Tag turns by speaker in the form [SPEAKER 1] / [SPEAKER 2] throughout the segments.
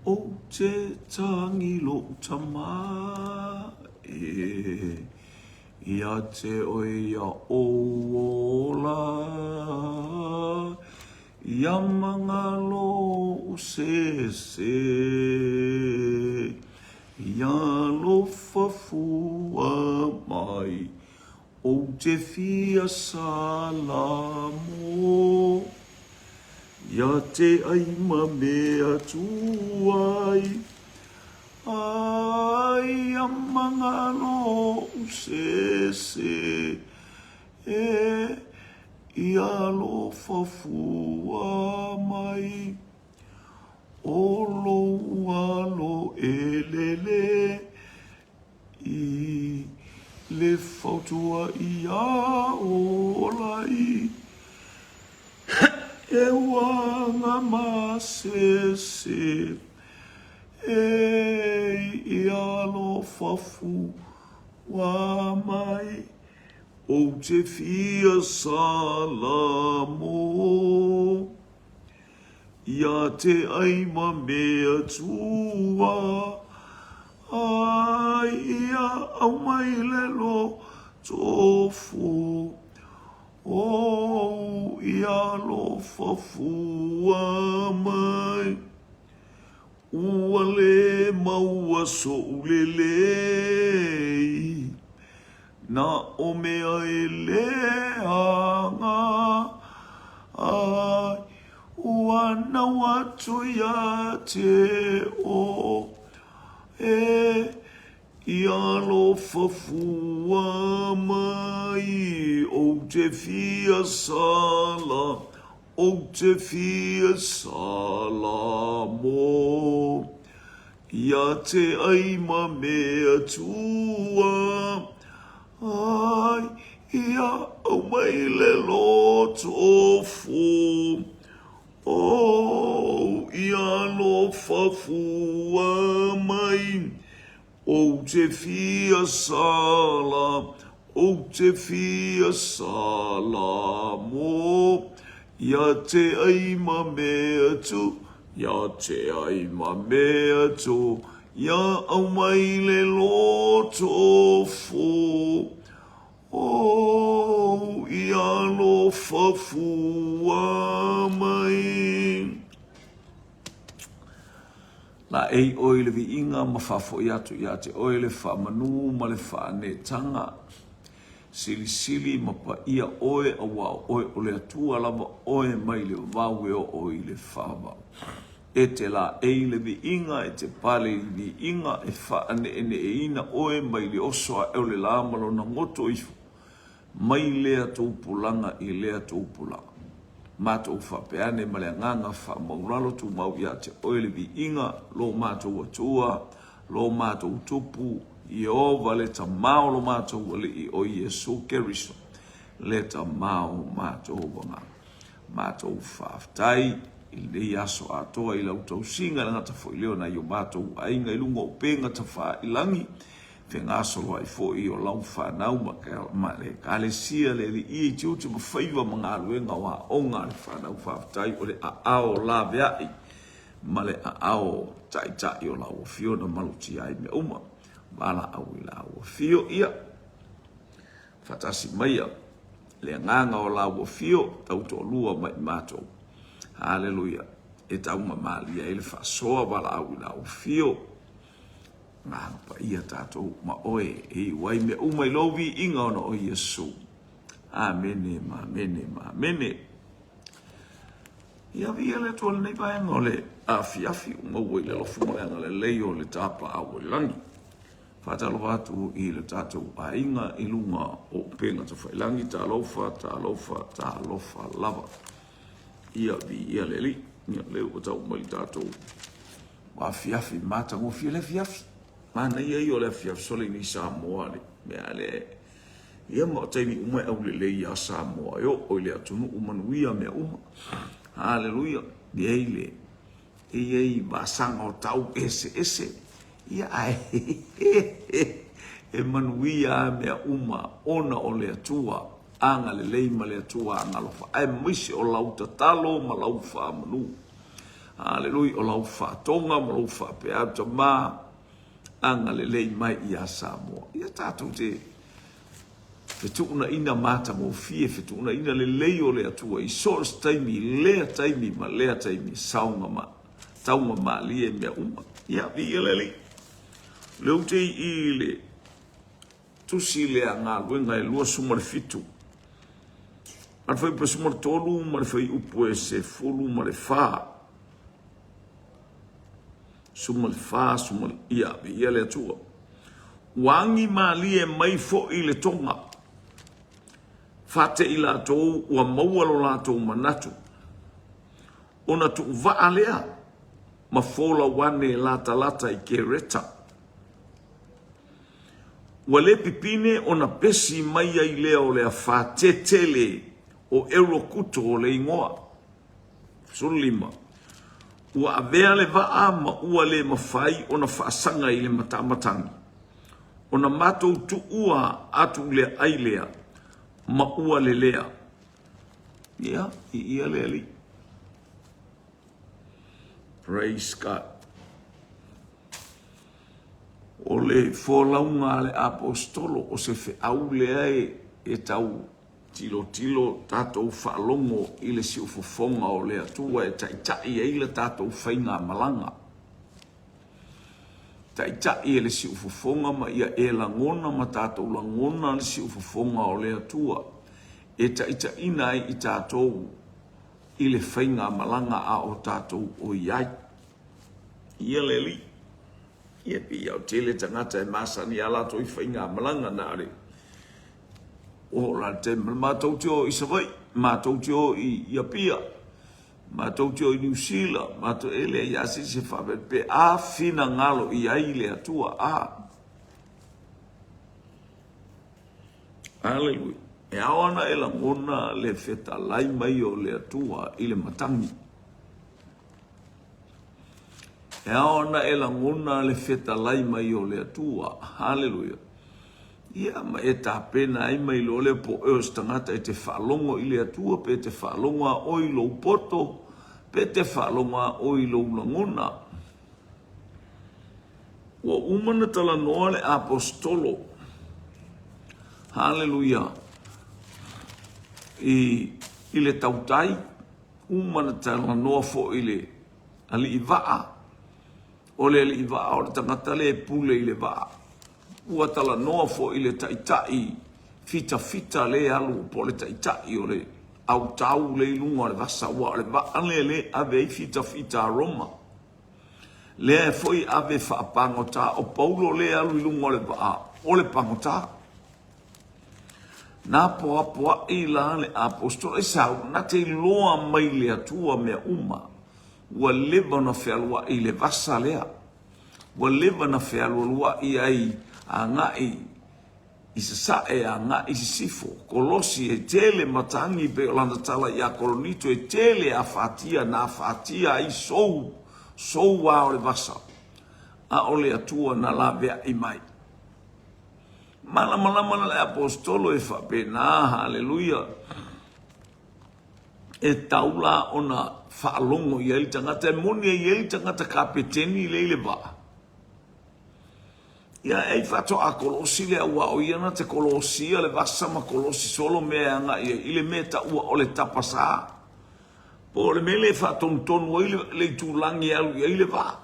[SPEAKER 1] Ou te tangi lo'u tama e Ia te oe ia ou ola Ia magalo o'u sese Ia alofa fua mai Ou te fia salamo Ia te ai ma mea tuai Ai a magalo o'u sese E ia alofa fua mai O lou alo elele I le fautua ia ola i E uaga masese E i alofa fua mai Ou te fia salamo Ia te ai ma mea tua Ai ia aumai le loto fou Ou i alofa fua mai Ua le maua so'u lelei Na o mea e leaga ai Ua nau atu ia te oe I alofa fua mai Ou te fia sala Ou te fia salamo Ia te ai ma mea tua Ai ia aumai le loto fou Ou ia alofa fua mai Ou te fia sala, ou te fia salamo Ia te ai ma mea tu, ia te ai ma mea tu Ia aumai le loto fou Ou i alofa fua mai. Laei oe i le viiga ma faafoi atu ia te oe le faamanū ma le faanetaga. Silisili ma paia oe auā o oe o le Atua lava oe mai le vavau e oo i le faavavau. E te laei le viiga, e te pale i le viiga, e faaneeneeina oe mai le oso ae o le la ma lona goto ifo, mai lea tupulaga i lea tupulaga. Matou faapea ane ma le agaga faamaulalo tumau ia te oe le viiga, lo matou Atua, lo matou Tupu, Ieova le Tama o lo matou Alii o Iesu Keriso, le Tama o matou agaga. Matou faafetai i lenei aso atoa i lau tausiga e le gata foi lea o nai o matou aiga i luga o upega tafailangi, fegasoloai foi o lau fanau ma le Ekalesia, le Alii i tiute ma faiva ma galuega o aoga a le fanau. Faafetai o le aao laveai ma le aao taitai o lau afio na malutia ai mea uma. Valaau i lau afio ia faatasi maia le agaga o lau afio tautoalua ma i matou. Haleluia. E taugamalie ai le faasoa valaau i lau afio. Agaga paia tatou ma oe e iu ai mea uma i lou viiga ona o Iesu. Amene ma amene ma amene. Ia viia le Atua i lenei vaega o le afiafi ua maua i le alofa ma le agalelei o le Tapaau o le Lagi. Faatalofa atu i le tatou aiga i luga o upega tafailangi, talofa, talofa, talofa lava. Ia viia le Alii. Ia lea ua tau mai le tatou afiafi matagofie le afiafi. Manaia ia o le afiafi sole i Samoa le mea lea. Ia ma o taimi uma e aulelei ia Samoa e oo i le atunuu manuia mea uma. Haleluia. E i ai le e i ai vasaga o tau eseese, ia ae e manuia lava mea uma ona o le Atua agalelei ma le Atua agalofa, aemaise o lau tatalo ma lau faamanu. Haleluia, o lau faatoga ma lou faapeau Tama, agalelei mai ia Samoa. Ia tatou te fetuunaiga matagofie, fetuunaiga lelei o le Atua i so o se taimi, lea taimi ma lea taimi, saoga ma tauga malie mea uma. Ia, viia le Alii. O lea ou te i i le tusi lea galuega e 27. A le fuaiupu e 13 ma le fuaiupu e 14. 14, 10, ia, viia le Atua. Ua agi malie mai foi le toga, faate'i latou ua maua lo latou manatu, ona tuuvaa lea ma folau ane latalata i Kereta. Ua le pipine ona pesi mai ai lea o le afate tele o Eurokuto o le igoa. 15. Ua avea le vaa ma ua le mafai ona faasaga i le matamatagi, ona matou tuua atu lea ai lea ma ua lelea. Ia, i ia le Alii. Praise God. O le folauga a le Aposetolo o se feau lea e tau Tilotilo tatou faalogo i le siufofoga o le Atua e taitai ai le tatou faigamalaga. Taitai e le siufofoga ma ia e lagona ma tatou lagona le siufofoga o le Atua e taitaiina ai i tatou i le faigamalaga a o tatou o i ai. Ia le Alii, ia pei o tele tagata e masani a latou i faigamalaga na o le Oo la le taimi matou te o i Savaii, matou te o i Apia, matou te o i Niu Sila, matou e leai lava se isi e faapea pe a finagalo i ai le Atua. A. Aleluia. E ao ana e lagona le fetalai mai o le Atua i le matagi. E ao ana e lagona le fetalai mai o le Atua. Haleluia. Ia, ma e tapena ai mai loa lea po o oe o se tagata e te faalogo i le Atua, pe te faalogo a oe i lou poto, pe te faalogo a oe i lou lagona. Ua uma na talanoa le Aposetolo, haleluia, i, i le tautai, uma na talanoa foi i le alii vaa, O le alii vaa o le tagata lea e pule i le vaa. Ua talanoa foi le taitai fitafita lea e alu po o le taitai o le autau lea i luga o le vasa aua o le vaa lea lea e ave ai fitafita a Roma. Lea foi e ave faapagota o Paulo lea e alu i luga o le vaa o le pagota. Na poapoa'i la le Aposetolo e sau na te iloa mai le Atua mea uma. Ua leva ona fealuai i le vasa lea. Ua leva ona fealualuai ai agai i sasae, agai i sisifo. Kolosi e tele matagi pei o lana tala ia Koronito e tele afatia na afatia ai sou, sou a o le vasa. A o le Atua na laveai mai. Malamalama le Aposetolo e faapena, haleluia. E tau la ona faalogo i ai le tagata. E moni e i ai le tagata kapeteni lea i le vaa. Ia, e ai faatoa kolosi lea aua o ia na te kolosia le vasa ma kolosi solo mea e agai ai i le mea e taua o le tapasā. Po o le mea lea e faatonutonu ai le itulagi e alu i ai le vaa.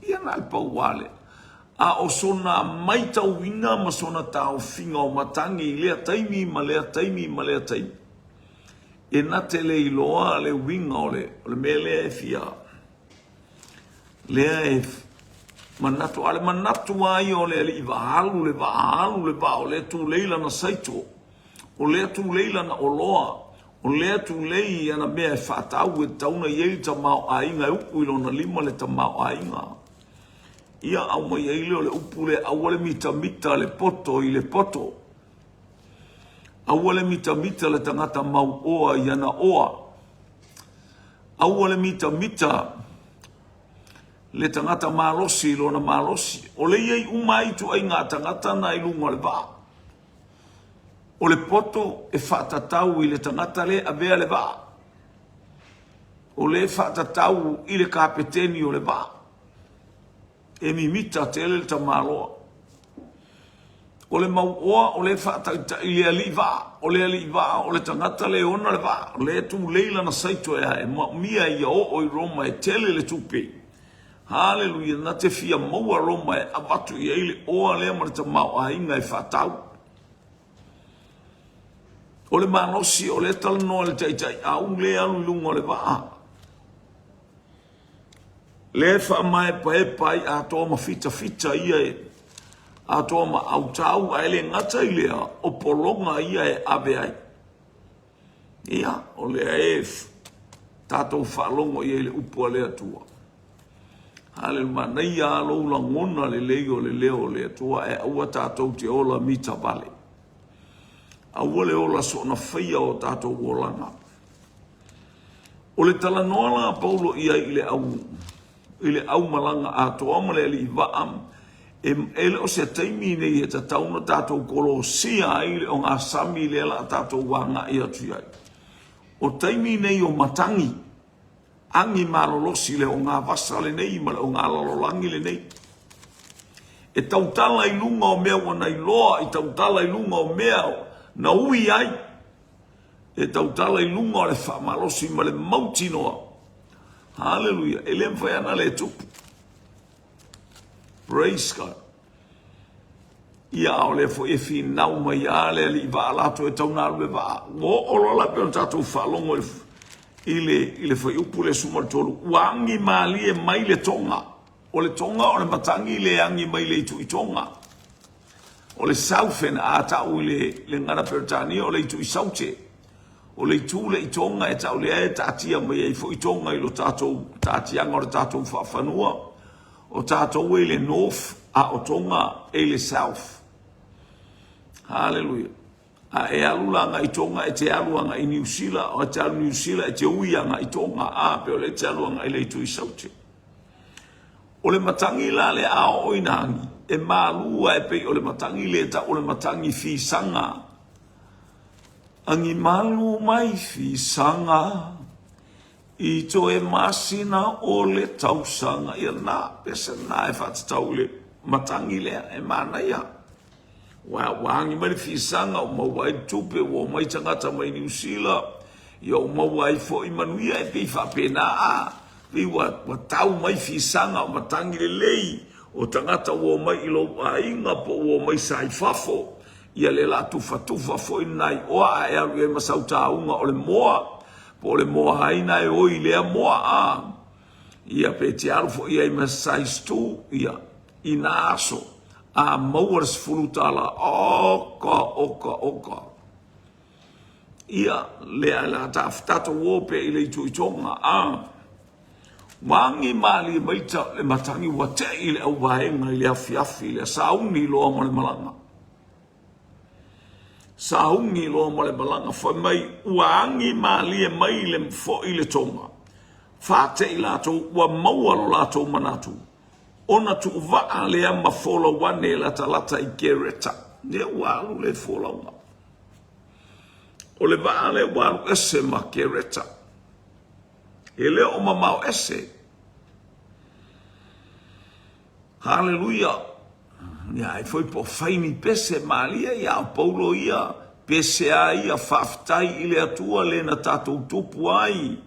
[SPEAKER 1] Ia na o le pau lava lea. A o sona maitauina ma sona taofiga o matagi i lea taimi ma lea taimi ma lea taimi, E na te le iloa le uiga o le, o le mea lea e fia, lea e manatu, a o le manatu lava ia o le alii vaa, alu le vaa, alu le vaa, o lea e tulei lana saito, o lea e tulei lana oloa, o lea e tulei ana mea e faatau e tatau ona i ai le tamaoaiga e upu i lona lima le tamaoaiga. Ia aumai ai lea o le upu lea, aua le mitamita le poto i le poto. Aua le mitamita le tagata mauoa i ana oa. Aua le mitamita le tagata malosi i lona malosi. O le i ai uma ai ituaiga tagata na i luga o le vaa. O le poto e faatatau i le tagata le avea le vaa. O lea e faatatau i le kapeteni o le vaa. E mimita tele le tamaloa. O le mauoa o lea e faataitai i le alii vaa. O le alii vaa o le tagata le ona le vaa. O lea e tulei lana saito e a e maomia ia oo i Roma e tele le tupe. Haleluia, na te fia maua Roma e avatu i ai le oa lea ma le tamaoaiga e faatau. O le malosi o lea e talanoa i le taitaiau lea e alu i luga o le vaa. Lea e faamaepaepa ai atoa ma fitafita ia e atoa ma autau, ae le gata i lea, o pologa ia e ave ai. Ia, o lea e tatou faalogo i ai i le upu a le Atua. Haleluia, manaia lava lou lagona lelei o le leo o le Atua, ae aua tatou te ola mita vale. Aua le ola soona faia o tatou olaga. O le talanoa la a Paulo i ai i le au i le aumalaga atoa ma le alii vaa, e, e le o se taimi nei e tatau ona tatou kolosia ai le ogasami lea la a tatou agai atu i ai. O taimi nei o matagi, agi malolosi le ogavasa lenei ma le ogalalolagi lenei. E tautala i luga o mea ua nailoa, i tautala i luga o mea na ui ai, e tautala i luga o le faamalosi ma le mautinoa. Haleluia! E le mafai ana le tupu. Praise God. Ia, a o lea foi e finau mai lava le alii vaa latou e tau galue vaa. Ua oo loa la pei ona tatou faalogo i le, i le fuaiupu le 13, ua agi malie mai le toga. O le toga o le matagi le agi mai le itu i Toga. O le Southern, a tau i le, le gagana Peretania, o le itu i Saute. O le itu lea i Toga e tau lea e taatia mai ai foi Toga i lo tatou taatiaga o le tatou faafanua. O tatou e i le North, a o Toga e i le South. Haleluia. A e alu la agai i Toga, e te alu agai i Niu Sila, o e te alu Niu Sila, e te ui agai i Toga, a pe o lea e te alu agai i le itu i Saute. O le matagi la lea a oo ina agi, e malū a e pei o le matagi lea e tau o le matagi fisaga. Agi malū mai fisaga i toe masina o le tausaga. Ia na, pese na e faatatau i le matagi lea, e manaia. Ua, ua agi mai le fisaga, ua maua ai le tupe, ua omai tagata mai Niu Sila, ia ua maua ai foi manuia, e pei faapena a, pei ua, ua tau mai fisaga o matagi lelei, o tagata ua omai i lou aiga po ua omai sa i fafo, ia lea la tufatufa foi nai oa a e alu i ai ma sau tauga o le moa, po o le moa ai na e oi lea moa a, ia pe te alu foi i ai ma size 2, ia, I nā aso, a maua le $10, oka, oka, oka. Ia, lea la ta, tatou o pea i le itu i Tonga, a. Ua agi mālie mai ta, le matagi ua te'i i le auvaega i le afiafi, le sauni loa ma le malaga. Sauni loa ma le malaga, fai mai, ua agi mālie mai le fo'i le Tonga. Fāte'i latou, ua maua lo latou manatu. Ona tuuvaa lea ma folau ane e latalata i Kereta. Lea ua alu le folauga. O le vaa lea ua alu ese ma Kereta. E le o mamao ese. Haleluia! Ia ai foi po fai ni pese malie ia o Paulo ia pese a ia faafetai i le Atua le na tatou tupu ai.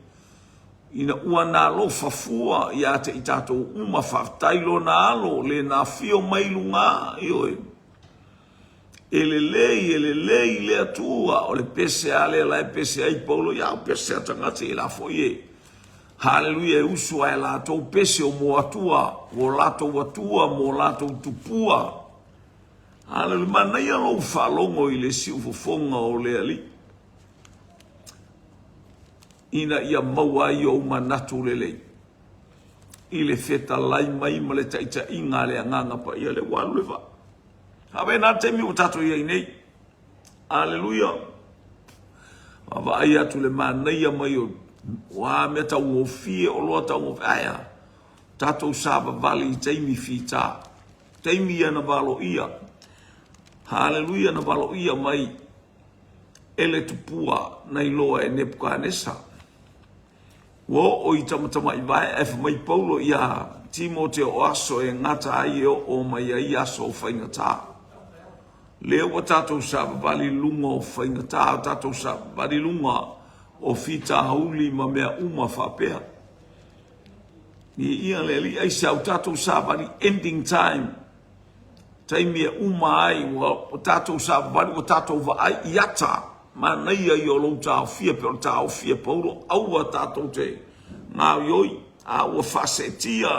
[SPEAKER 1] Ina ua na alofa fua ia te i tatou uma, faafetai lona alo, le na afio mai luga, ioe. E lelei, e lelei le Atua, o le pese a lea la e pese ai Paulo, ia o pese a tagata i la foi e. Haleluia, e usu ae latou pese o mo Atua, o latou Atua, mo latou tupua. Haleluia, manaia lou faalogo i le siufofoga o le Alii. ina ia maua ai ou manatu lelei i le fetalai mai ma le taitaiga a le Agaga Paia lea ua alu le vaa. Faapena le taimi ua tatou i ai nei. Aleluia. Vaavaai atu le manaia mai o a mea taugofie, oloa taugofie. Ae a? Tatou savavali i taimi fita. Taimi ia na valoia. Haleluia na valoia mai e le tupua na iloa e Nepukanesa. Ua oo i Tamatamaivae ae fai mai Paulo iā Timote o aso e gata ai e oo mai ai aso o faigata. Lea ua tatou savavali i luga o faigata, o tatou savavali i luga o fitauli ma mea uma faapea. Viia le Alii, aisea ua tatou savali ending time, taimi e uma ai ua tatou savavali ua tatou vaai i ata manaia ia o lou taofia pei o le taofi a Paulo aua tatou te gaoioi a ua faaseetia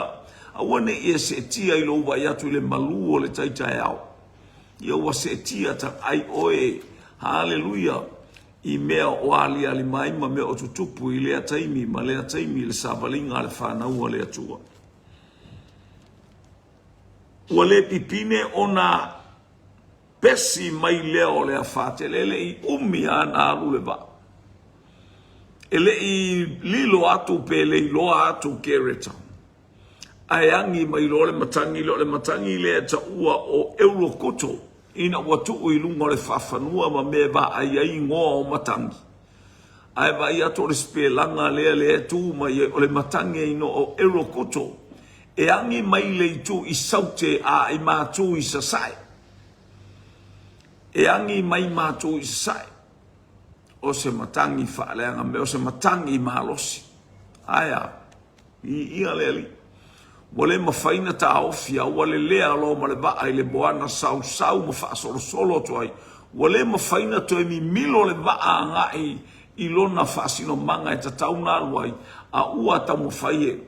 [SPEAKER 1] aua ne i e seetia i lou vaai atu i le malu o le tai taeao ia ua seetia tagai oe haleluia i mea o aliali mai ma mea o tutupu i lea taimi ma lea taimi i le savaliga a le fanau a le Atua. Ua le pipine ona pesi mai lea o le afatele, e le i umi lava na alu le vaa. E le i lilo atu pe le iloa atu Kereta, ae agi mai loa le matagi lea, o le matagi lea e taua o Eurokuto, ina ua tuu i luga o le faafanua ma mea e vaai ai igoa o matagi. Ae vaai atu o le sipelaga lea lea e tu mai ai, o le matagi e igoa o Eurokuto, E agi mai le itu i Saute a i matou i Sasae. E agi mai matou i Sasae. O se matagi faaleaga mea, o se matagi malosi. Ae a? Viia le Alii. Ua le mafai na taofi a ua lelea loa ma le vaa i le moana sausau ma faasolosolo atu ai. Ua le mafai na toe mimilo le vaa agai i lona faasinomaga e tatau na alu ai, a ua taumafai e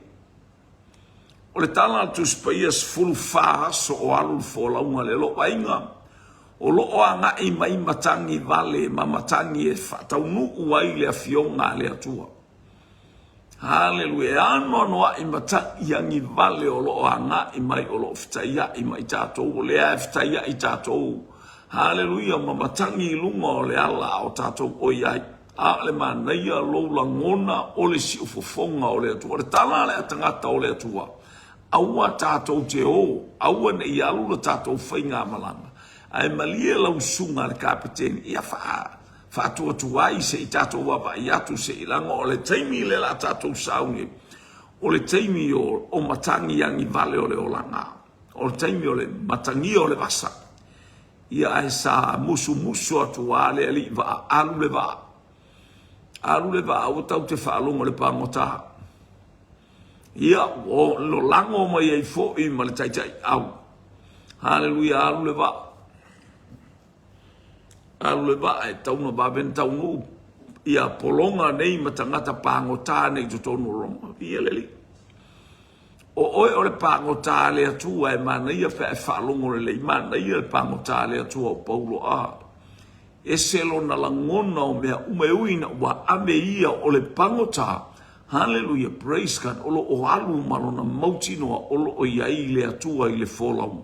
[SPEAKER 1] O le tala a le Tusi Paia, 14 aso o alu le folauga lea. Lou aiga, o lo o agai mai matagi vale ma matagi e faataunuu ai le Afioga a le Atua. Haleluia! E anoanoai matagi agivale o lo o agai mai, o lo o fetaiai ma i tatou, o lea e fetaiai tatou. Haleluia! Ma matagi i luga o le ala o tatou o i ai. A o le manaia lou lagona o le siufofoga o le Atua. O le tala a le tagata o le Atua, aua tatou te o, aua ne i alu le tatou faigamalaga, ae malie lau susuga a le Kapeteni, ia faa, faatuatuai se i tatou vaavaai atu se i laga o le taimi lea la tatou sauni, o le taimi o, o matagi agivale o le olaga, o le taimi o le matagia o le vasa. Ia ae sa musumusu atu a le alii vaa, alu le vaa. Alu le vaa, aua tatou te faalogo i le pagota. Ia, ua lolago mai ai foi ma le taitaiau. Haleluia, alu le vaa. Alu le vaa e tatau ona vave ona taunuu ia pologa nei ma tagata pagota nei i totonu o Roma. Viia le Alii. O oe o le pagota a le Atua e manaia pe a e faalogo lelei, manaia le pagota a le Atua o Paulo a ese lona lagona o mea uma e ui ina ua ave ia o le pagota, haleluia, praise God, o lo o alu ma lona mautinoa o lo o i ai le Atua i le folauga.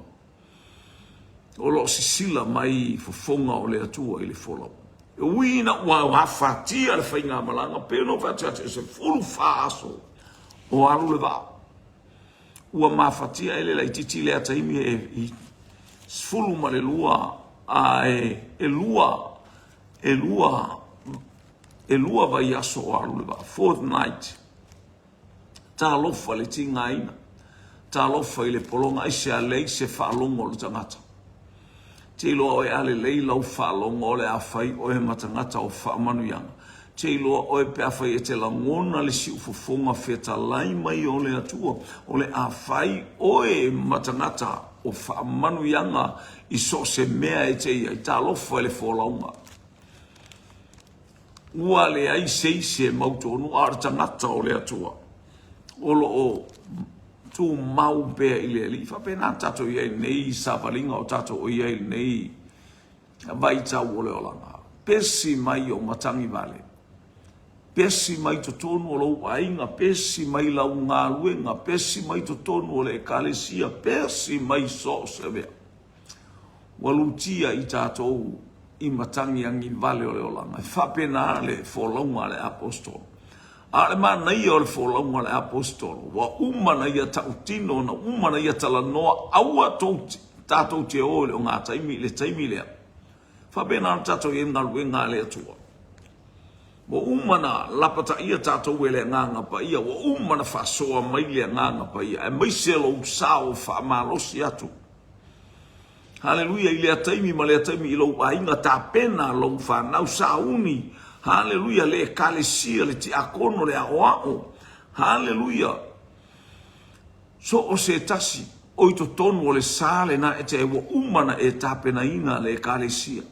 [SPEAKER 1] O lo o sisila mai fofoga o le Atua i le folauga. E ui ina ua afatia le faigamalaga, pei ona ou fai atu ia te oe, 14 aso o alu le vaa. Ua mafatia e le laitiiti lea taimi e 12 a e lua e lua e lua vaiaso o alu le vaa, fourth night. Talofa le tigaina, talofa i le pologa, aisea leai se faalogo o le tagata. Te iloa oe a lelei lau faalogo o le a fai oe ma tagata o faamanuiaga. Te iloa oe pe afai e te lagona le siufofoga fetalai mai o le Atua, o le a fai oe ma tagata o faamanuiaga i so o se mea e te i ai. Talofa i le folauga. Ua leai se isi e mautonu, a o le tagata o le Atua o lo o tumau pea i le Alii. Faapena tatou i ai i lenei savaliga o tatou o i ai i lenei vaitau o le olaga. Pesi mai o matagi vale, pesi mai totonu o lou aiga, pesi mai lau galuega, pesi mai totonu o le ekalesia, pesi mai so o se mea. Ua lutia i tatou i matagi agivale o le olaga. E faapena le folauga a le Aposetolo. A o le manaia o le folauga a le Aposetolo, ua uma ona ia tautino, na uma ona ia talanoa, aua tou, tatou te o i le ogataimi i le taimi lea. Faapena ona tatou i ai i galuega a le Atua. Ua uma na lapataia tatou e le Agaga Paia, ua uma na faasoa mai le Agaga Paia, aemaise lou sao faamalosi atu. Haleluia, i lea taimi ma lea taimi i lou aiga, tapena lou fanau, sauni, haleluia, le ekalesia, le tiakono, le aoao, haleluia, so o se tasi o i totonu o le sa lena e te ai, ua uma na e tapenaina le ekalesia.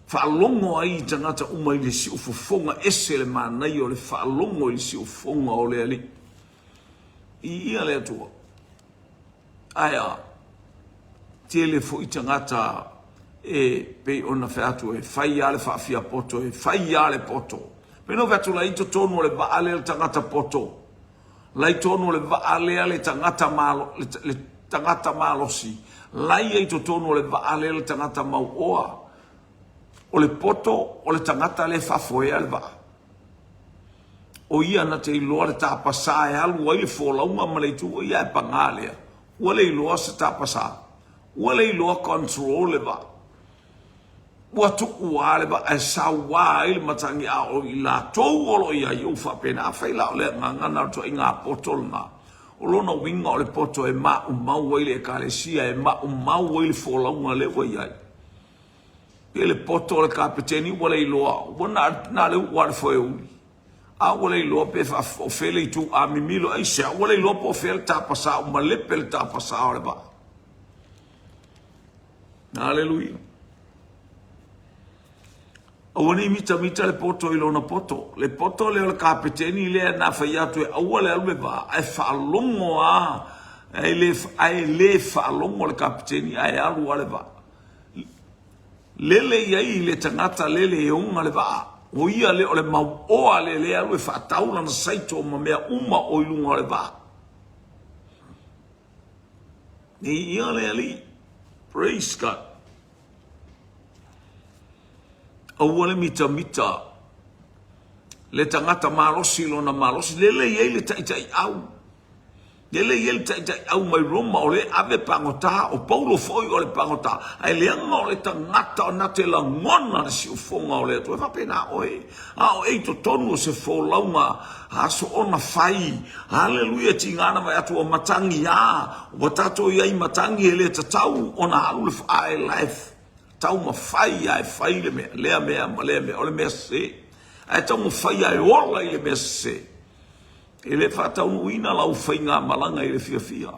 [SPEAKER 1] Faalogo ai i tagata uma i le siufofoga, ese le manaia o le faalogo i le siufofoga o le Alii. I ia le Atua. Ae a? Tele foi tagata e pei ona fai atu e fai lava le faafiapoto, e fai lava le poto. Pei ona ou fai atu la i totonu o le vaa lea le tagata poto, la i totonu o le vaa lea le tagata malo, le, le tagata malosi, la ia i totonu o le vaa lea le tagata mauoa. O le poto o le tagata lea e faafoea le vaa. O ia na te iloa le tapasā e alu ai le folauga ma le itu o ia e pagā lea. Ua le iloa se tapasā. Ua le iloa control le vaa. Ua tuu lava le vaa e sauā ai le matagi a o i latou o lo o i ai ua faapena. Afai la o le agaga na o le ituaiga poto lena, o lona uiga o le poto e maumau ai le ekalesia, e maumau ai le folauga lea ua i ai. Pe le poto o le kapeteni ua le iloa, ua na, na le uu lava le foeuli. A ua le iloa pe o fea le itu a mimilo aisea, ua le iloa po o fea le tapasā, ua malepe le tapasā o le vaa. Aleluia. Aua ne i mitamita le poto i lona poto. Le poto lea o le kapeteni lea na fai atu e aua le alu le vaa, ae faalogo lava, ae le faalogo le kapeteni ae alu lava le vaa. Lele i ai le tagata lele e oga le vaa, o ia lea o le mauoa lea lea e alu e faatau lana saito ma mea uma o i luga o le vaa. Nei ia le Alii. Praise God. Aua le mitamita le tagata malosi lona malosi. Lele i ai le taitaiau. Lele i ai le taitaiau mai Roma o lea e ave pagota, o Paulo foi o le pagota, ae leaga o le tagata na te lagona le siufofoga o le Atua. E faapena oe, a o e i totonu o se folauga aso ona fai. Haleluia, tiga na vaai atu ua matagi a, ua tatou i ai matagi e le tatau ona alu le ae life taumafai a e fai le mea, lea mea ma lea mea, o le mea sese. Ae taumafai a e ola i le mea sese. E le faataunuuina lau faigamalaga i le fiafia.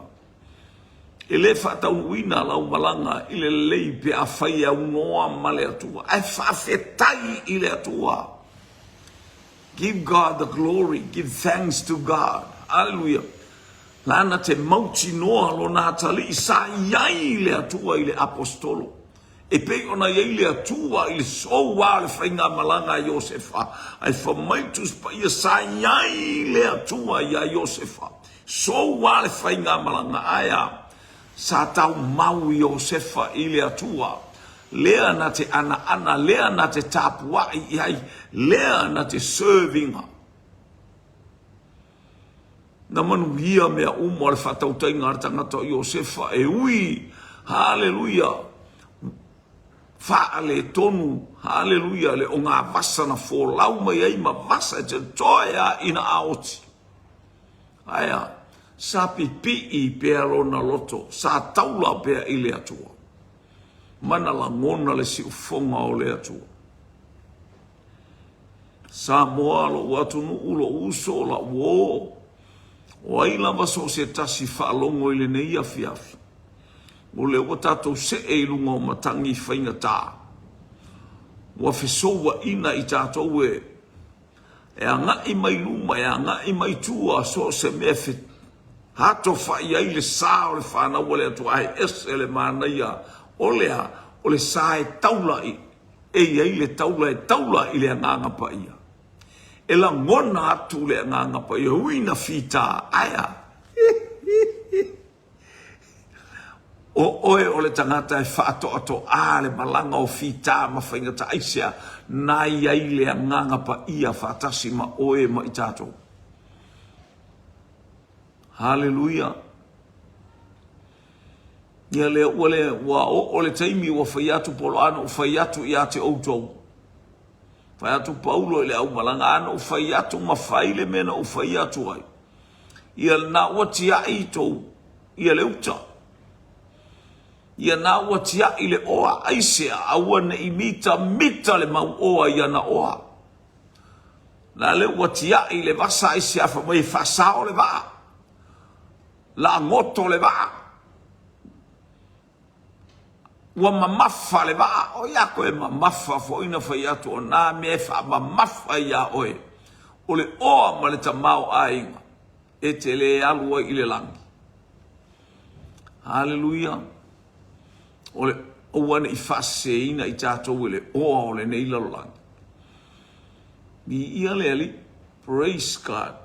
[SPEAKER 1] E le faataunuuina lau malaga i le lelei pe afai e aunoa ma le Atua. Ae faafetai i le Atua. Give God the glory, give thanks to God. Aleluia. Lana te mautinoa lona atalii sa i ai le Atua i le aposetolo. E pei ona i ai le Atua i le soua o le faigamalaga a Iosefa, ae fai mai le Tusi Paia, sa i ai le Atua iā Iosefa. Soua le faigamalaga, ae a? Sa tau mau Iosefa i le Atua, lea na te anaana, lea na te tapuai i ai, lea na te serving. Na manuia mea uma o le faatautaiga a le tagata o Iosefa e ui, haleluia, faaletonu, haleluia, le ogavasa na folau mai ai ma vasa e te toe a ina aoti. Ae a, sa pipii pea lona loto, sa taula pea i le Atua. Ma na lagona le siufofoga o le Atua. Samoa, lou atunuu, lou uso, la'u uo, o ai lava so o se tasi faalogo i lenei afiafi, o lea ua tatou see i luga o matagi faigata, ua fesouaina i tatou e e agai mai luma, e agai mai tua, so o se mea e atofai ai le sa o le fanau a le Atua, ae ese le manaia o le a? O le sa e taula i E i ai le taula e taula i le Agaga Paia. E lagona atu le Agaga Paia, ui na fita, ae a? O oe o le tagata e faatoatoa le malaga o fita ma faigata aisea na i ai le Agaga Paia faatasi ma oe ma i tatou. Haleluia! Ia lea ua le ua oo le taimi ua fai atu po o le a na ou fai atu ia te outou. Fai atu Paulo i le aumalaga, a na ou fai atu ma fai le mea na ou fai atu ai, ia lena ua tiai i tou, ia le uta. Ia na ua tiai le oa, aisea, aua ne i mitamita le mau oa i ana oa. La le ua tiai le vasa aisea fai mai e faasao le vaa, laagoto le vaa. Ua mamafa le vaa, o ia koe mamafa foi na fai atu o nā mea e faamamafa iā oe, o le oa ma le tamaoaiga e te lē alu ai i le lagi. Haleluia! O le aua ne i faaseseina i tatou e le oa o lenei lalolagi. Viia le Alii. Praise God.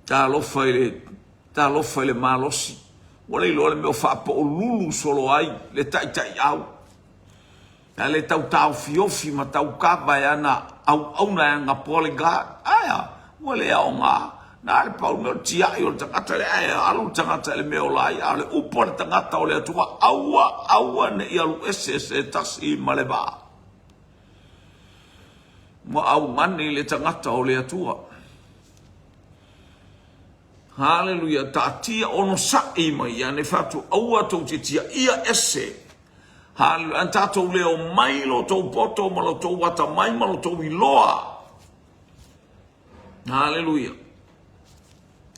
[SPEAKER 1] Talofa i le, talofa i le malosi. Ua le iloa le mea o faapoolulu solo ai le taitaiau. A le tau taofiofi ma tau kava e ana auauna e ana bodyguard. Ae a? Ua le aoga. Na le pau mea o le tiai o le tagata lea, ae alu le tagata i le mea o la ai, a o le upu a le tagata o le Atua, aua, aua ne i alu ese se tasi ma le vaa. Ua augani le tagata o le Atua. Haleluia, taatia onosai mai ia ne fatu, aua tou te tiaia ese. Haleluia, an tatou leo mai lo tou poto ma lo tou atamai ma lo tou iloa. Haleluia.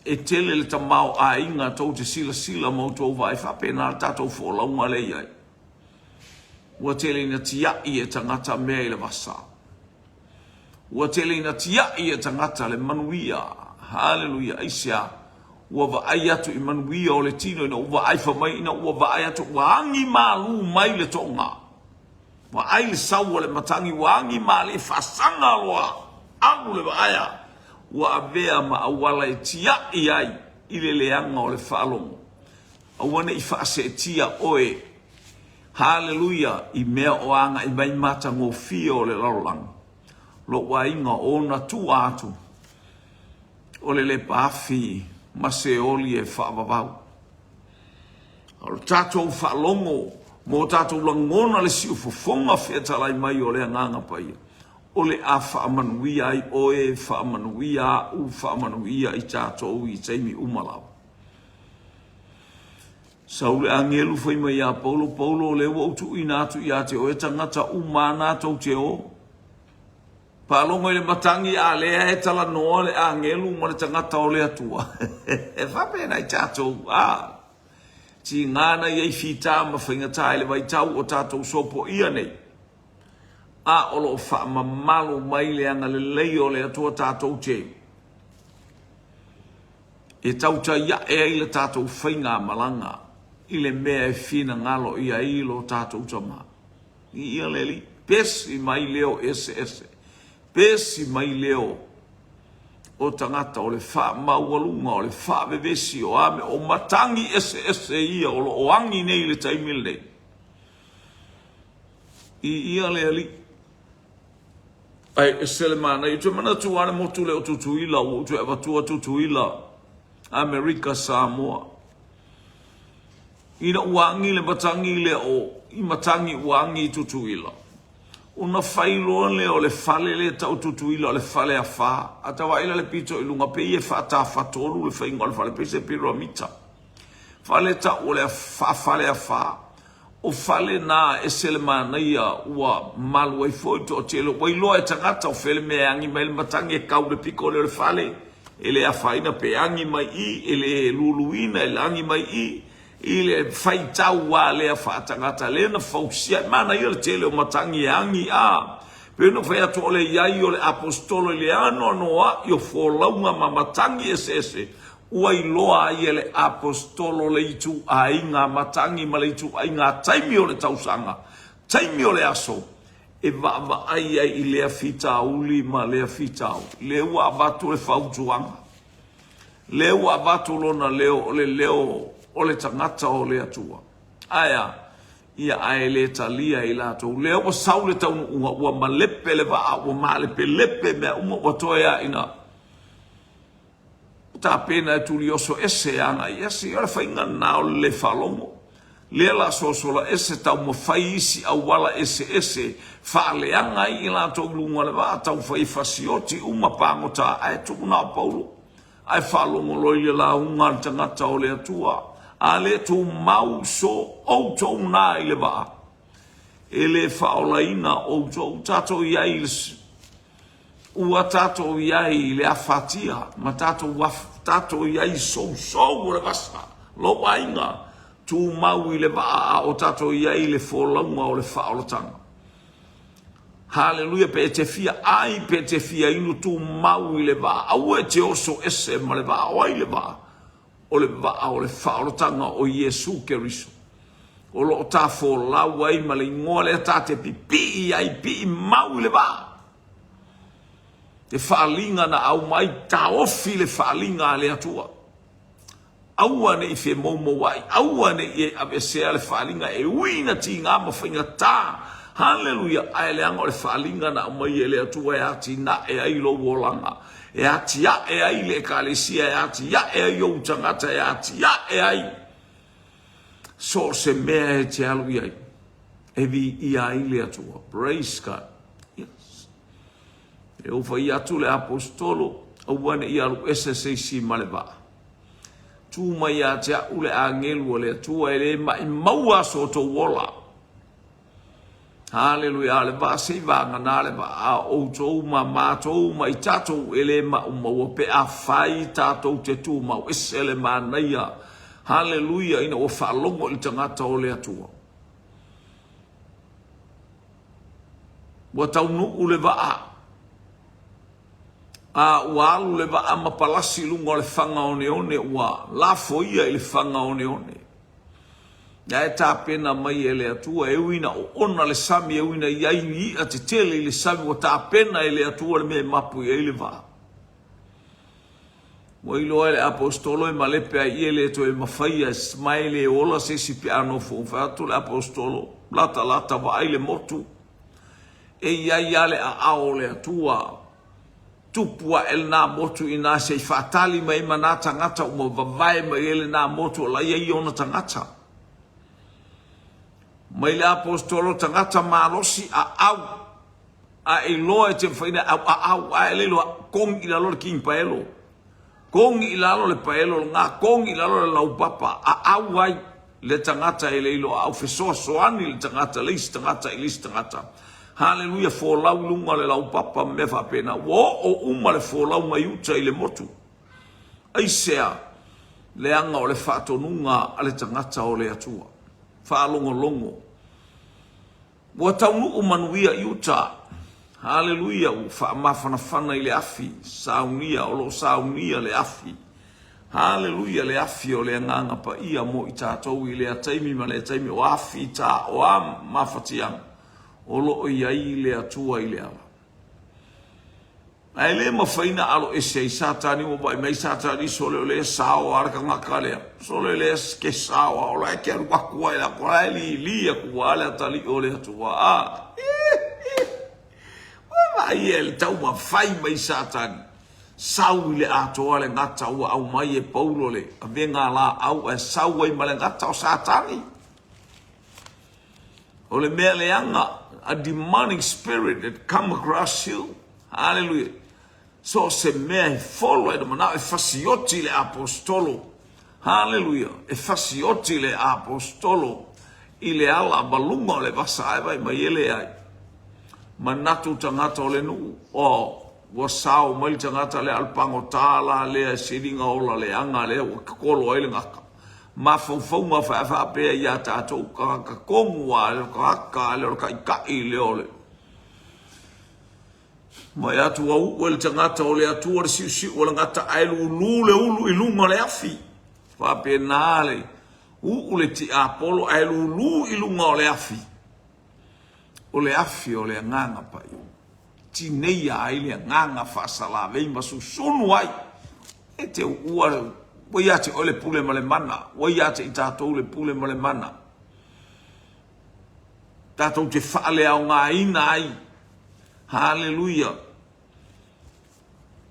[SPEAKER 1] E tele le tamaoaiga tou te silasila ma outou vaai faapena le tatou folauga lea i ai. Ua tele ina tiai e tagata mea i le vasa. Ua tele ina tiai e tagata le manuia. Haleluia. Aisea? Ua vaai atu i manuia o le tino ina ua vaai fai mai ina ua vaai atu ua agi malū mai le toga. Vaai le sau o le matagi ua agi malie faasaga loa alu le vaaia ua avea ma auala e tiai ai i le leaga o le faalogo. Aua ne i faaseetia oe, haleluia, i mea o agai mai matagofie o le lalolagi. Lou aiga o ona tua atu o le lepaafi ma Seoli e faavavau. A o le tatou faalogo ma o tatou lagona le siufofoga fetalai mai o le Agaga Paia, o le a faamanuia ai oe, faamanuia au, faamanuia i tatou i taimi uma lava. Sau le agelu fai mai iā Paulo, Paulo, o lea ua ou tuuina atu ia te oe tagata uma a na tou te o. Faalogo i le matagi a lea e talanoa le agelu ma le tagata o le Atua. E faapena i tatou, a. Tiga na i ai fita ma faigata i le vaitau o tatou sopoia nei. A o lo o faamamalu mai le agalelei o le Atua tatou te. E tautai ae ai le tatou faigamalaga i le mea e finagalo i ai lo tatou Tama. Viia le Alii. Pesi mai leo eseese. Pesi mai leo o tagata o le faamaualuga, o le faavevesi, o a mea, o matagi eseese ia o lo o agi nei i le taimi lenei. Viia le Alii. Ae ese le manaia. Ou te manatu lava le motu lea o Tutuila, ua ou toe avatua Tutuila, Amerika, Samoa. Ina ua agi le matagi lea o, i matagi ua agi i Tutuila, ona fai loa lea o le fale lea e tau Tutuila o le fale afa. A ta vaai la le pito i luga, pei e faatafatolu le faiga o le fale, pei se piramita. Fale tau o le fale afa. O fale na ese le manaia ua malu ai foi le toatele. Ua iloa e tagata o fea le mea e agi mai le matagi e kau i le piko lea o le fale, e le afaina pe agi mai i, e le luluina, e agi mai i, i le faitau lava lea faatagata lea na fausia. E manaia le tele o matagi e agi a. Pei ona fai atu o le i ai o le Aposetolo i le anoanoai o folauga ma matagi eseese Ua iloa ai e le Aposetolo le ituaiga matagi ma le ituaiga taimi o le tausaga, taimi o le aso, e vaavaai ai i lea fitauli ma lea fitauli. Lea ua avatu le fautuaga, lea ua avatu lona leo, o le leo o le tagata o le Atua. Ae a? Ia, ae le talia e i latou. Lea ua sau le taunuuga, ua malepe le vaa, ua malepelepe mea uma, ua toe lava ina Ua tapena e tulioso ese e agai ese. O le faiga lena o le le faalogo. Lea la sosola ese taumafai isi auala eseese faaleaga ai i latou i luga o le vaa taufai e fasioti uma pagota ae tuu na o Paulo. Ae faalogo loa i le lauga a le tagata o le Atua, a le tumau so outou na i le vaa, e le faaolaina outou. Tatou i ai i le Ua tatou i ai i le afatia ma tatou, tatou i ai i sousou o le vasa, lou aiga, tumau i le vaa a o tatou i ai i le folauga o le faaolataga. Haleluia, pe e te fia ai, pe e te fia inu, tumau i le vaa. Aua e te oso ese ma le vaa. O ai le vaa? O le vaa o le faaolataga o Iesu Keriso. O lo o ta folau ai ma le igoa lea ta te pipii ai, pii mau i le vaa. Le faaliga na aumai, taofi le faaliga a le Atua. Aua ne i femoumouai, aua ne i e aveesea le faaliga e ui ina tiga ma faigata. Haleluia! Ae leaga o le faaliga na aumai e le Atua e atinae ai lou olaga, e atiae ai le Ekalesia, e atiae ai ou tagata, e atiae ai so o se mea e te alu i ai, e viia ai le Atua. Praise God. Yes. E ou fai atu le aposetolo, aua ne i alu ese se isi ma le vaa. Tu mai ia te a'u le agelu o le Atua e le maʻimau aso o tou ola. Haleluia, a o le vaa se i vagana le vaa a outou ma matou ma i tatou e le maʻumaua pe afai tatou te tumau ese le manaia. Haleluia, ina ua faalogo i le tagata o le Atua. Ua taunuu le vaa. A ua alu le vaa ma palasi i luga o le faga oneone, ua lafoia i le faga oneone. Ia e tapena mai e le Atua, e ui ina oona le sami, e ui ina i ai ni iʻa tetele i le sami, ua tapena e le Atua le mea e mapu i ai le vaa. Ua iloa e le aposetolo e malepe ai i e le toe mafaia ma e le ola se isi pe a nofo. Fai atu le aposetolo, latalata vaai le motu. E i ai lava le aao o le Atua. Tupu ae lena motu i ina se i faatali mai ai ma na tagata ua vavae mai ai lena motu o la e i ai ona tagata. Mai le aposetolo tagata malosi aau a e iloa e te mafai ona au aau ae le iloa kogi i lalo le king paelo. Kogi i lalo le paelo lena, kogi i lalo le laupapa, aau ai le tagata e le iloa au fesoasoani le tagata le isi tagata i le isi tagata. Haleluia, folau i luga o le laupapa ma mea faapena. Ua oo uma le folau mai uta i le motu. Aisea? Leaga o le faatonuga a le tagata o le Atua. Faalogologo. Ua taunuu manuia i uta. Haleluia, ua faamafanafana i le afi, saunia, o lo o saunia le afi. Haleluia, le afi o le Agaga Paia mo i tatou i lea taimi ma lea taimi, o afi ta, o a mafatiaga o lo o i ai le Atua i le ala. Ae le mafai na alo ese ai Satani ua vaai mai Satani sole o lea sao a le tagata lea sole lea ke sao a o la e ke alu aku ai la ko la e li li aku a le atalii o le Atua a ua vaai e le taumafai mai Satani sau i le atoa le gata ua aumai e Paulo le avega laau ae sau ai ma le gata o Satani. O le mea leaga, a demonic spirit that come across you. Hallelujah. So o se mea e folo ai le manao e fasioti le apostolo. Hallelujah. E fasioti le apostolo i le ala ma luga o le vasa ae vai mai e leai. Manatu tagata o le nuu, oh, ua sao mai le tagata lea a le pagota la lea e siliga ola leaga lea ua kolo ai le gata. Mafaufauga faapea ia tatou tagata tonu a le tagata lea o le taitai lea o le Mai atu ua uu e le tagata o le Atua le siusiu o le gata ae lulu le ulu i luga o le afi. Faapena le uu le tiapolo ae lulu i luga o le afi. O le afi o le Agaga Paia. Tineia ai le agaga faasalavei ma susunu ai. E te uua, ua ia te oe le pule ma le mana, ua ia te i tatou le pule ma le mana. Tatou te faaleaogaina ai. Haleluia.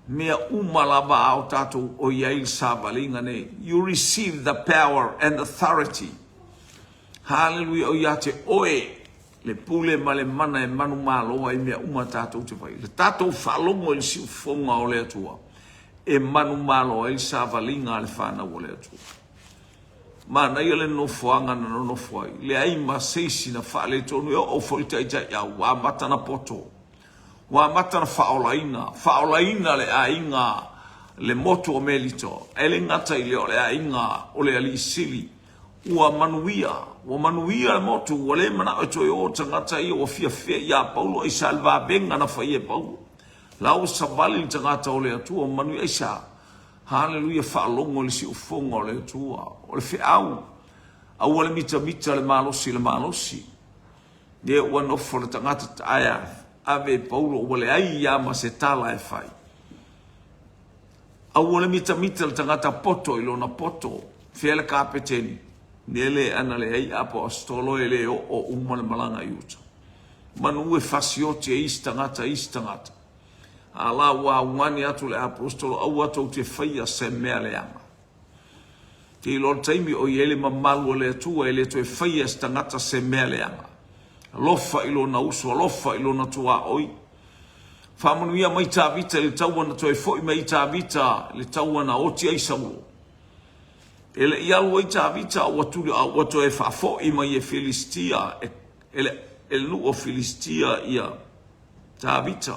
[SPEAKER 1] Mea uma lava a o tatou o i ai le savaliga nei. You receive the power and authority. Haleluia, o ia te oe le pule ma le mana e manumalo ai mea uma tatou te fai. Le tatou faalogo i le siufofoga o le Atua e manumalo ai le savaliga a le fanau o le Atua. Manaia le nofoaga na nonofo ai, leai ma se isi na faaletonu e oo foi i le taitaiau, ua amata na poto, ua amata na faaolaina, faaolaina le aiga, le motu o Melito, e le gata i lea o le aiga o le alii sili, ua manuia, ua manuia le motu, ua le manao e toe o tagata ia ua fiafia ia Paulo, aisea le vavega na faia e Paulo. La ua savali le tagata o le Atua, manuia, aisea? Haleluia, faalogo i le siufofoga o le Atua. O le feau, aua le mitamita le malosi i le malosi. Lea ua nofo le tagata ae ave i Paulo ua leai lava ma se tala e fai. Aua le mitamita le tagata poto i lona poto. Fea le kapeteni? Nele ana leai apoastolo e le oo uma le malaga i uta. Manu e fasioti e isi tagata isi tagata. A la ua augani atu le apoastolo aua tou te faia se mea leaga. Te iloa le taimi o i ai le mamalu o le Atua e le toe faia e se tagata se mea leaga. Alofa i lona uso, alofa i lona tuaoi. Faamanuia mai Tavita i le taua na toe foi mai ai Tavita i le taua na oti ai Saulo. E le i alu ai Tavita a ua tuli a ua toe faafoi mai e Filistia e, e le, e le nuu o Filistia ia Tavita.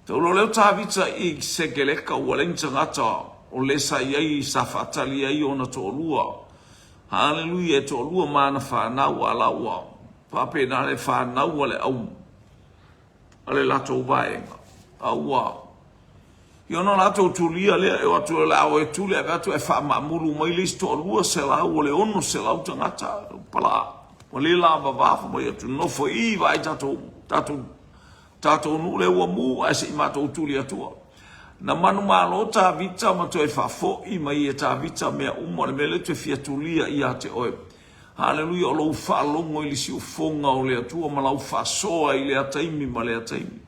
[SPEAKER 1] Taulo lea o Tavita i Sekeleka ua leai ni tagata o le sa i ai sa faatali ai ona toalua. Haleluia, e toalua ma ana fanau a la ua faapena le fanau a le au a le latou vaega. A ua Ia ona latou tulia lea e o atu o le a o e tuli ave atu e faamaamulu mai le isi toalua selau o le 600 tagata palaa. Ua le lavava fai mai atu nofo i vaai tatou tatou Tatou nuu lea ua mu ae se i matou tuli atua. Na manumalo Tavita ma toe faafoi mai e Tavita mea uma o le mea lea toe fia tulia ia te oe. Haleluia o lou faalogo i le siufofoga o le Atua ma lau faasoa i lea taimi ma lea taimi.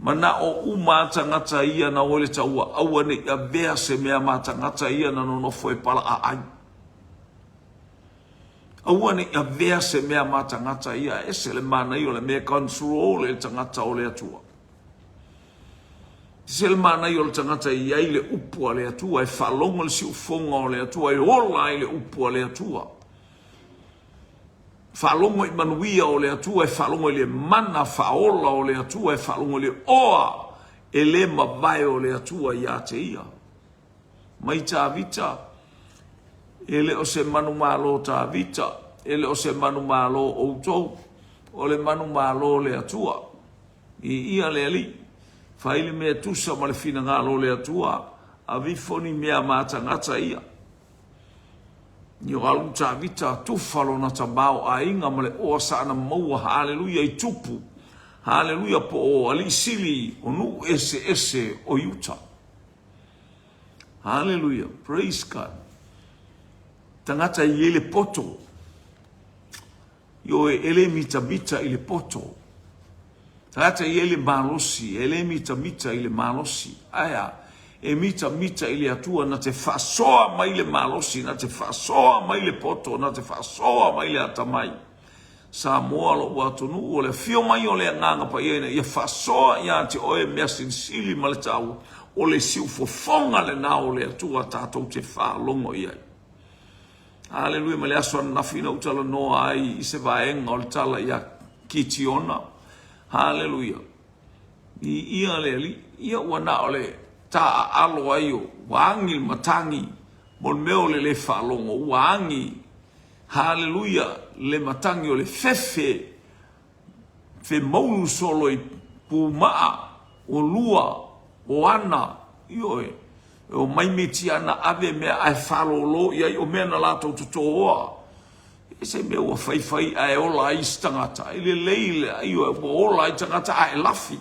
[SPEAKER 1] Manao uma a tagata ia na o i le taua aua ne i avea se mea ma tagata ia na nonofo e palaa ai. Aua ne i avea se mea ma tagata ia, ese le manaia o le mea e control e le tagata o le Atua. Ese le manaia o le tagata e i ai le upu a le Atua, e faalogo le siufofoga o le Atua, e ola ai le upu a le Atua. Faalogo i manuia o le Atua, e faalogo i le mana faaola o le Atua, e faalogo i le oa e le mavae o le Atua ia te ia. Mai Tavita, e le o se manumalo Tavita, e le o se manumalo outou, o le manumalo le Atua. I ia le Alii, fai le mea tusa ma le finagalo o le Atua, aveifo ni mea ma tagata ia. Io alu Tavita, tufa lona tamaoaiga ma le oa sa ana maua, haleluia, i tupu, haleluia, po o alii sili o nuu eseese o Iuta. Haleluia. Praise God. Tagata e i ai le poto. Ioe, e le mitamita i le poto. Tagata e i ai le malosi, e le mitamita i le malosi. Ae a? E mitamita i le Atua na te faasoa mai le malosi, na te faasoa mai le poto, na te faasoa mai le atamai. Samoa lou atunuu, o le afio mai o le Agaga Paia ina ia faasoa ia te oe mea silisili ma le taua, o le siufofoga lena o le Atua tatou te faalogo i ai. Aleluia, mai le aso ananafi na ou talanoa ai i se vaega o le tala ia Kitiona. Aleluia. I ia le Alii, ia ua na o le taaalo ai o ua agi le matagi mo le mea o le le faalogo, ua agi Haleluia! Le matagi o le fefe, femoulu solo i pumaa, o lua, o ana, ioe, e omai Mitiana ave mea ae faalōlō i ai, o mea na latou totōa. E se mea ua faifai ae ola ai isi tagata. E lelei le, ioe, ua ola ai tagata ae lafi.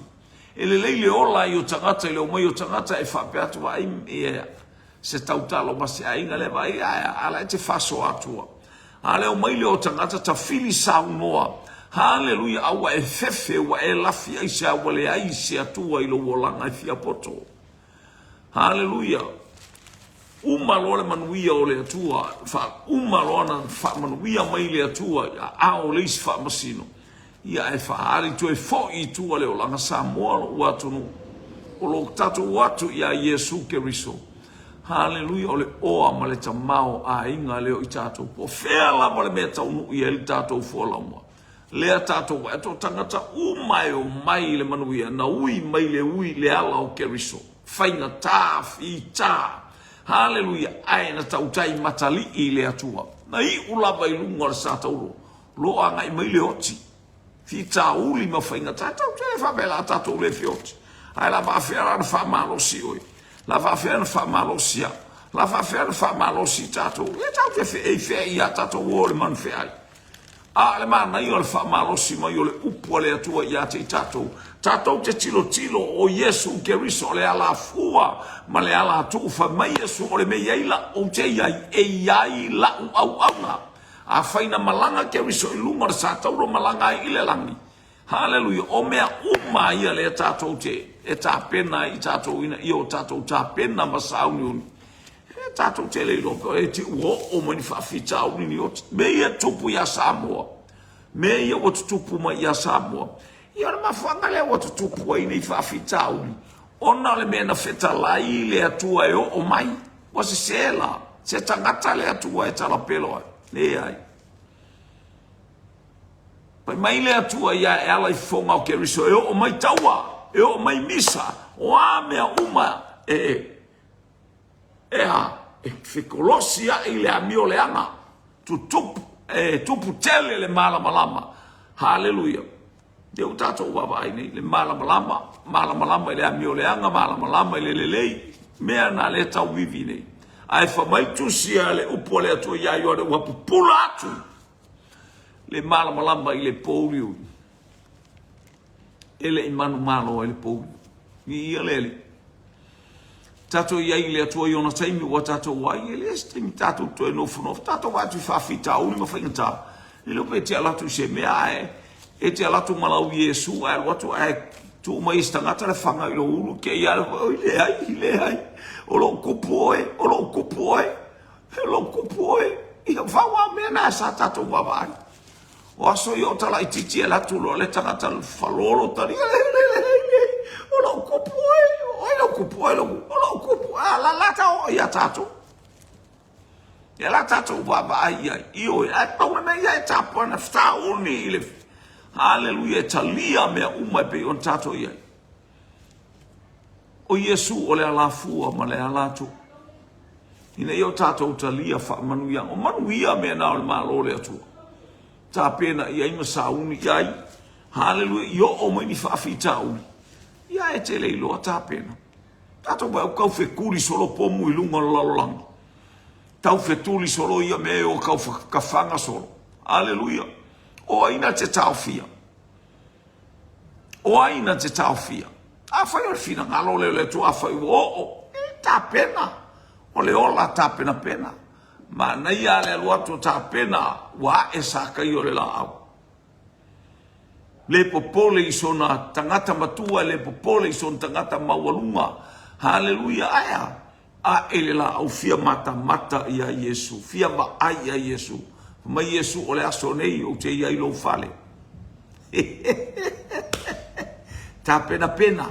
[SPEAKER 1] E lelei le ola ai o tagata i le omai o tagata e faapea atu, vaai, ia, se tautalo ma se aiga lea vaai ae a la e te faasoa atua. A leo mai lea o tagata tafili saunoa, haleluia, a ua e fefe ua e lafi ai se a ua leai se Atua i lou olaga e fia poto. Haleluia. Uma loa le manuia o le Atua, uma loa na faamanuia mai le Atua i aao o le isi faamasino, ia ae faaali toe foi i tua le olaga Samoa lou atunuu. O lo o tatou o atu ia Iesu Keriso. Haleluia, o le oa ma le tamao aiga lea o i tatou. Po o fea lava le mea e taunuu i ai le tatou folauga. Lea tatou vaai atu o tagata uma e omai i le manuia, na ui mai le ui le ala o Keriso. Faigata, fita, haleluia, ae na tautai matalii i le Atua. Na iu lava i luga o le satauro, lo o agai mai le oti. Fitauli ma faigata, tatou te le faapea la tatou le feoti. Ae la faafefea la ona faamalosi oe? La faafefea ona faamalosi au? La faafefea ona faamalosi tatou? Ia tatou te feeifeai ia tatou o le manufeai. A o le manaia o le faamalosi mai o le upu a le Atua ia te i tatou, tatou te tilotilo o Iesu Keriso o le alafua ma le alatuu. Fai mai Iesu, o le mea i ai la ou te i ai, e i ai la'u auauna. Afai na malaga Keriso i luga o le satauro malaga ai i le lagi. Haleluia! O mea uma ia lea tatou te e tapena ai i tatou ina ia o tatou tapena ma sauniuni. E tatou te le iloa pe e te ua oo mai ni faafitauli ni oti. Mea ia tupu iā Samoa. Mea ia ua tutupu mai iā Samoa. Ia o le mafuaaga lea ua tutupu ai nei faafitauli, ona o le mea na fetalai le Atua e oo mai. Ua sese la, se tagata le Atua e talapelo ai. Leai. Fai mai le Atua ia e ala i fofoga o Keriso e oo mai taua, e oo mai misa, o a mea uma e e a e fekolosi aʻe i le amio leaga, tutupu, e tupu tele le malamalama. Haleluia. Lea ua tatou vaavaai nei, le malamalama, malamalama i le amio leaga, malamalama i le lelei, mea na lea tauivi nei. Ae fai mai tusi a le upu a le Atua ia Ioane, ua pupula atu le malamalama i le pōuliuli. E le i manumalo ai le pōuliuli. Viia le Alii. Tatou i ai i le Atua i ona taimi ua tatou ai, e leai se taimi tatou toe nofonofo, tatou vaai atu i faafitauli ma faigata. E le o pe e te alu atu i se mea ae e te alu atu ma lau Iesu ae alu atu ae tuu mai e se tagata le fana i lou ulu te i a oi leai, leai, o lou kupu oe, o lou kupu oe, o lou kupu oe. Ia fau a mea na sa tatou vaavaai. O aso ia o talaititi e alu atu loa le tagata falolo tali, o lou kupu oe, o ai lou kupu, o ai lou kupu, o lou kupu, a la la ta oo ia tatou. Ia la tatou vaavaai i ai, ioe, ae pau le mea ia e tapana fetauni i le Haleluia, e talia mea uma e pei ona tatou i ai. O Iesu o le alafua ma le alatu. Ina ia o tatou talia faamanuiaga. O manuia mea na o le Malo o le Atua. Tapena i ai ma sauni i ai. Haleluia, i oo mai ni faafitauli. Ia e te le iloa tapena. Tatou vaai tau fetuli solo pomu i luga o le lalolagi. Tau fetuli solo ia mea e o tau kafaga solo. Haleluia. O ai na te taofia? O ai na te taofia? Afai o le finagalo lea o le Atua, afai ua oo, e tapena. O le ola tapenapena. Manaia le alu atu o tapena, ua ae sakaia o le laau. Le popole i sona tagata matua, le popole i sona tagata maualuga. Haleluia, ae a? Ae le laau fia matamata ia Iesu, fia vaai ia Iesu. Fai mai Iesu, o le aso nei ou te i ai i lou fale. Tapenapena.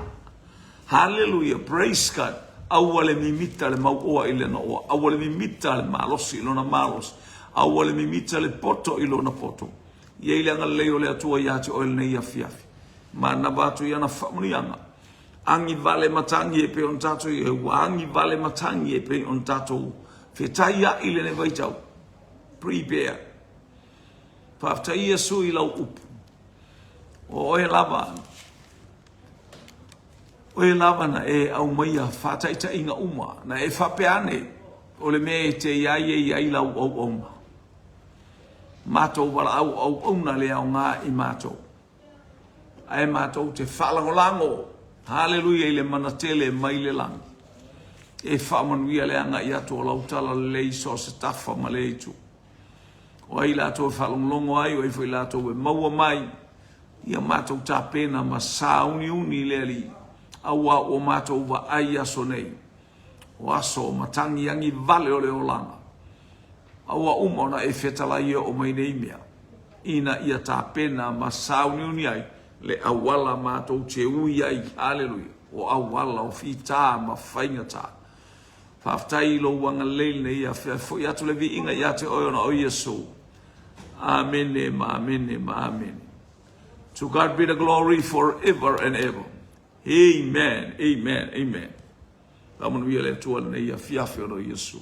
[SPEAKER 1] Haleluia, praise God. Aua le mimita le mauoa i lona oa. Aua le mimita le malosi i lona malosi. Aua le mimita le poto i lona poto. I ai le agalelei o le Atua ia te oe lenei afiafi. Manava atu i ana faamanuiaga. Agi vale matagi e pei ona tatou i ai, ua agi vale matagi e pei ona tatou fetaiaʻi i lenei vaitau. Prepare. Faafetai Iesu i lau upu. O oe lava, oe lava na e aumaia faataitaiga uma, na e faapea ane, o le mea e te i ai e i ai lau auauna. Matou valaau auauna le aoga i matou. Ae matou te faalagolago, haleluia, i le mana tele mai le lagi. E faamanuia le agai atu o lau tala lelei i so o se tafa ma le itu. O ai latou e faalogologo ai, o ai foi latou e maua mai, ia matou tapena ma sauniuni i le Alii, auā ua matou vaai i aso nei. O aso matagiagi vale o le olaga, a ua uma ona e fetalai e oo mai nei mea, ina ia tapena ma sauniuni ai le auala matou te ui ai, haleluia, o auala o fita ma faigata. Faafetai i lou agalelei lenei afiafi, foi atu le viiga ia te oe ona o Iesu. Amene ma amene ma amene. To God be the glory forever and ever. Amen, amen, amen. Faamanuia le Atua lenei afiafi ona o Iesu.